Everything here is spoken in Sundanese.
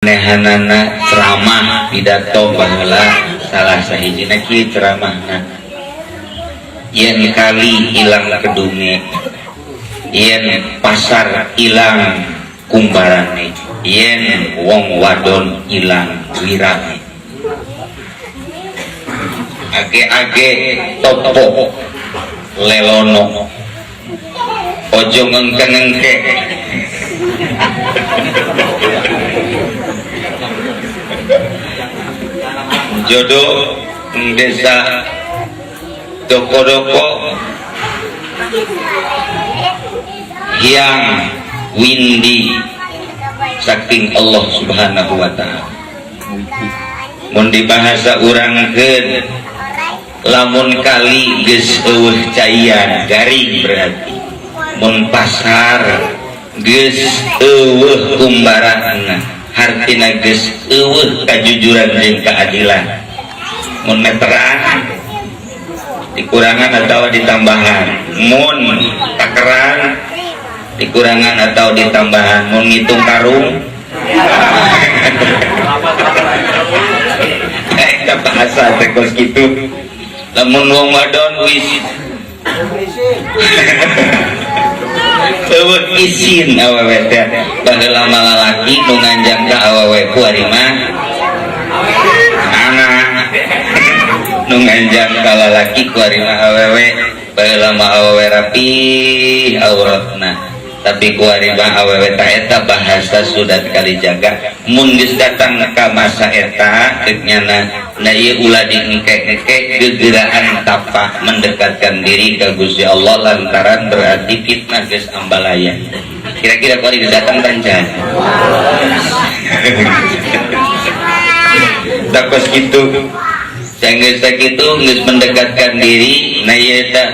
Nehanana ceramah pidato baheula salah sahijina kieu ceramahna, yen kali hilang kedunge, yen pasar hilang kumbarane, yen wong wadon hilang wirange, age-age topo lelono, ojo ngengke-ngengke. Jodoh desa doko-doko yang windi saking Allah Subhanahu wa ta'ala. Mun dibahasa urangkeun, lamun kali geus eueuh caian garing berarti, mun pasar geus eueuh kumbaranna hartina geus eueuh kajujuran jeung keadilan, mun meteran dikurangan atau ditambahan, mun takeran dikurangan atau ditambahan, mun ngitung karung eta bahasa teh kos kitu. Lamun wong wadon wis eueuh isin awewe teh, baheula mah lalaki nu nganjang ka awewe kuari mah anak nu nganjang ka lalaki kuari mah awewe. Baheula mah awewe rapi auratna, tapi kuari mah awewe ta eta bahasa Sunan Kalijaga. Mun geus datang ka masa eta deuk nyana na ieu ulah diengke-engke gegeraan tapa mendekatkan diri ka Gusti Allah, lantaran berarti fitnah geus ambalaya. Kira-kira kuari geus datang tancan takos kitu, sanggeus sakitu geus mendekatkan diri na ieu teh.